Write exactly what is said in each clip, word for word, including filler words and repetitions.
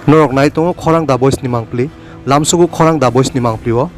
Norok nai tongo khorang da boys ni mangpli, lamsugo khorang da boys ni mangpli o.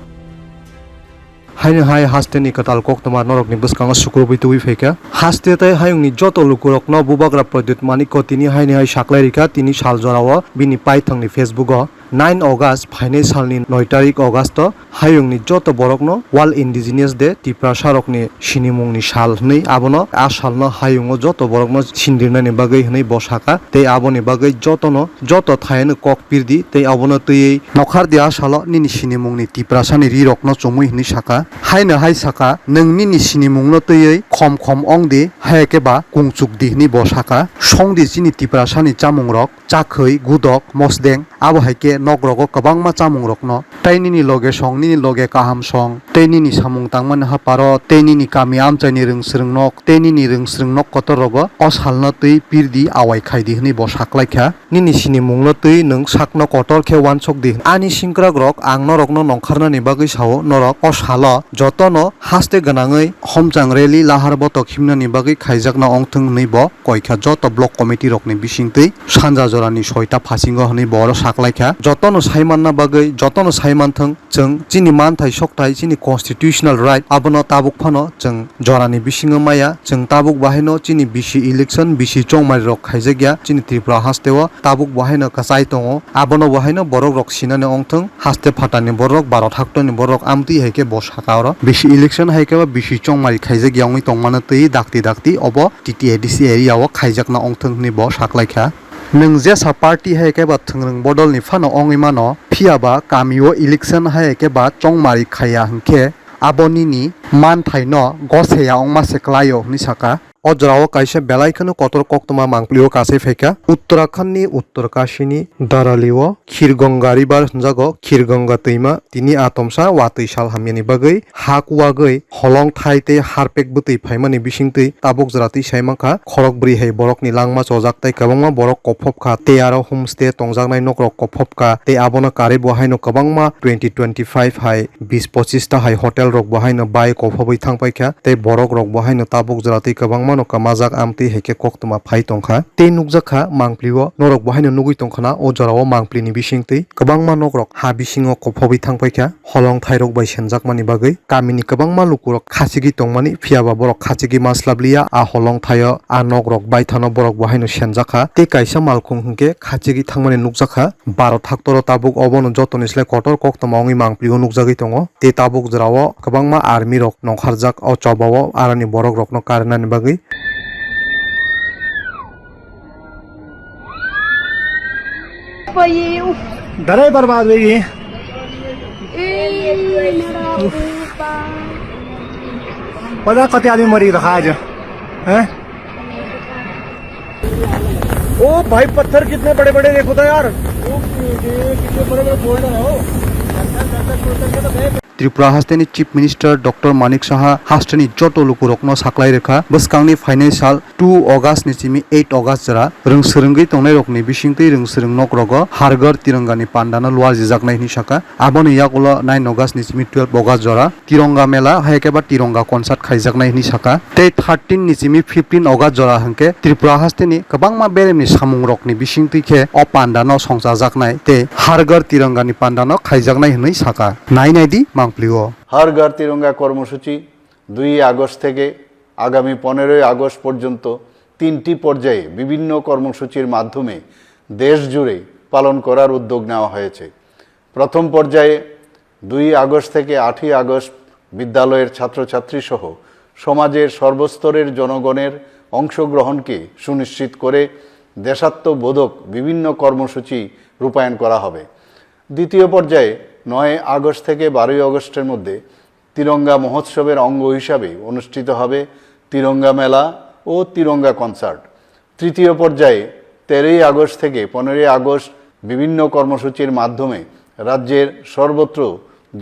Haino hai haste ni kwtal koktwma norok ni bwskango sukrubwi tubui phaikha. Haste tei hayung ni joto lukurok no Bubagra Pradyut Manik ko tini haini hai saklai rikha tini sal jora o bini paithang ni Facebook o. Nine August phainai salni noi tarik August o hayungni joto borokno World Indigenous Day, Tiprasarokni sinimungni sal hwnwi abono a salno hayungo joto borokno sindirnani bagwi hwnwi bo sakha tei aboni bagwi jotono joto thayano kok pirdi tei abono twiwi nokhardi a salo nini sinimungni Tiprasani rirokno chumui hwnwi sakha. Haino hai sakha, nwng nini sinimungno twiwi khom khom wngdi, hai khe ba kungchukdi hwnwi bo sakha. Songdi chini Tiprasani chamungrok. Chakhwi, gudok, mosdeng, abo hai khe nok rogo kwbangma chamung rokno. Tei nini loge song, nini loge kaham song, tei nini samung tangmani haparo, tei nini kami amchaini rwngswrwng nok, tei nini rwngswrwng nok kotor rogo o salno twi pirdi awai khaidi hwnwi bo saklaikha. Nini sinimungno twi nwng sakno kotor khe uansuk di. Ani singkrak rok ang norokno nongkharnani bagwi sao, norok o salo jotono haste gwnangwi homchang rally lahar botok himnani bagwi khaijakna ongthwng hwnwi bo koikha joto block committee rokni bisingtwi sanja jorani soita phasingo hwnwi bo oro saklaikha. Jotono saimanna bagwi, jotono saimanthwng chwng chini manthai sokthai, chini constitutional right abono tabuk phano chwng jorani bisingo maya. Chwng tabuk bahaino chini bisi election, bisi chongmari rok khaijakya chini Tripura hasteo, tabuk bahaino kwchai tongo. Abono bo haino borok rok sinani ongthwng, haste phatani borok, baro thaktoni borok amtwi hai khe bo saka oro. Bisi election hai khe ba bisi chongmari khaijak ya wngwi tongmano twi dakti dakti obo T T A D C area o khaijakna ongthwng hwnwi bo saklaikha. Nwng jesa party hai khe ba thwngrwng bodolni phano wngwi mano, phiya ba kamio election hai khe ba chongmari khaiya hwnkhe abo nini manthaino goseya wngma se klaio hwnwi saka. O jorao kaisa belai kheno kotor koktwma mangpilio kasai phaikha. Uttarakhand ni Uttarkashi ni Darali o Khirganga River hwnjago. Khirganga twima tini atomsa watwi sal hamyani bagwi ha kuwagwi holong thai tei harpek bwtwi phaimani bisingtwi tabuk jora twi sai mankha. Khorok bwrwi hai borokni langma chojak tei kwbangma borok kophopkha tei aro homestay tongjaknai nokrok kophopkha tei abono karwi bo haino kwbangma twenty twenty-five hai bis pochis ta hai hotel rok bo haino bai kophobwi thangpaikha tei borok rok bo haino tabuk jora twi kwbangmano kwmajak amtwi hai khe koktwma phai tongkha tei nukjakha mangpilio norok bo haino nugwi tongkhana o jorao mangpilini bisingtwi kwbangma nokrok ha bisingo kophobwi thangpaikha holong thairok bai senjakmani bagwi kamini kwbangma lukurok khachigwi tongmani phiyaba borok khachigwi maslabliya a holong thaio a nokrok baithano borok bo haino senjakha tei kaisa malkhung hwnkhe khachigwi thangmani nukjakha. Baro thaktoro tabuk obono jotoni slai kotor koktwma wngwi mangpilio nukjagwi tongo. Tei tabuk jorao kwbangma army rok nongkharjak o chobao aroni borok rokno karinani bagwi. Dare barbad bhai. पता कति आदमी मरी रखा आज, हैं? ओ भाई, पत्थर कितने बड़े बड़े देखो तो यार। ओ, ये कितने बड़े बड़े बोल्डर है, ओ। Tripura hasteni Chief Minister Doctor Manik Saha hasteni joto lukurokno saklai rwkha. Bwskangni phainai sal two August ni simi eight August jora rwngswrwngwi tongnairokni bisingtwi rwngswrwng nokrogo Har Ghar Tiranga ni pandano luarjijaknai hwnwi sakha. Aboni yagulo nine August ni simi twelve August jora Tironga Mela hai khe ba Tironga Concert khaijaknai hwnwi sakha. Tei thirteen ni simi fifteen August jora hwnkhe Tripura hasteni kwbangma beremni samungrokni bisingtwi khe o pandano songchajaknai tei Har Ghar Tiranga ni pandano khaijaknai hwnwi sakha. Nai nai di mangpilio. হর ঘর তিরঙ্গা কর্মসূচি দুই আগস্ট থেকে আগামী পনেরোই আগস্ট পর্যন্ত তিনটি পর্যায়ে বিভিন্ন কর্মসূচির মাধ্যমে দেশ জুড়ে পালন করার উদ্যোগ নেওয়া হয়েছে। প্রথম পর্যায়ে দুই আগস্ট থেকে আটই আগস্ট বিদ্যালয়ের ছাত্রছাত্রী সহ সমাজের সর্বস্তরের জনগণের অংশগ্রহণকে সুনিশ্চিত করে দেশাত্মবোধক বিভিন্ন কর্মসূচি রূপায়ণ করা হবে। দ্বিতীয় পর্যায়ে নয় আগস্ট থেকে বারোই আগস্টের মধ্যে তিরঙ্গা মহোৎসবের অঙ্গ হিসাবে অনুষ্ঠিত হবে তিরঙ্গা মেলা ও তিরঙ্গা কনসার্ট। তৃতীয় পর্যায়ে তেরোই আগস্ট থেকে পনেরোই আগস্ট বিভিন্ন কর্মসূচির মাধ্যমে রাজ্যের সর্বত্র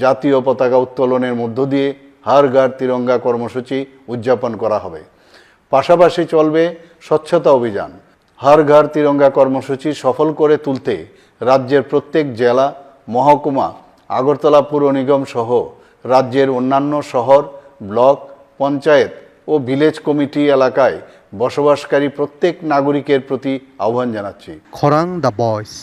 জাতীয় পতাকা উত্তোলনের মধ্য দিয়ে হর ঘর তিরঙ্গা কর্মসূচি উদযাপন করা হবে। পাশাপাশি চলবে স্বচ্ছতা অভিযান। হর ঘর তিরঙ্গা কর্মসূচি সফল করে তুলতে রাজ্যের প্রত্যেক জেলা, মহকুমা, আগরতলা পুর নিগম সহ রাজ্যের অন্যান্য শহর, ব্লক, পঞ্চায়েত ও ভিলেজ কমিটি এলাকায় বসবাসকারী প্রত্যেক নাগরিকের প্রতি আহ্বান জানাচ্ছি। Khorang The Voice.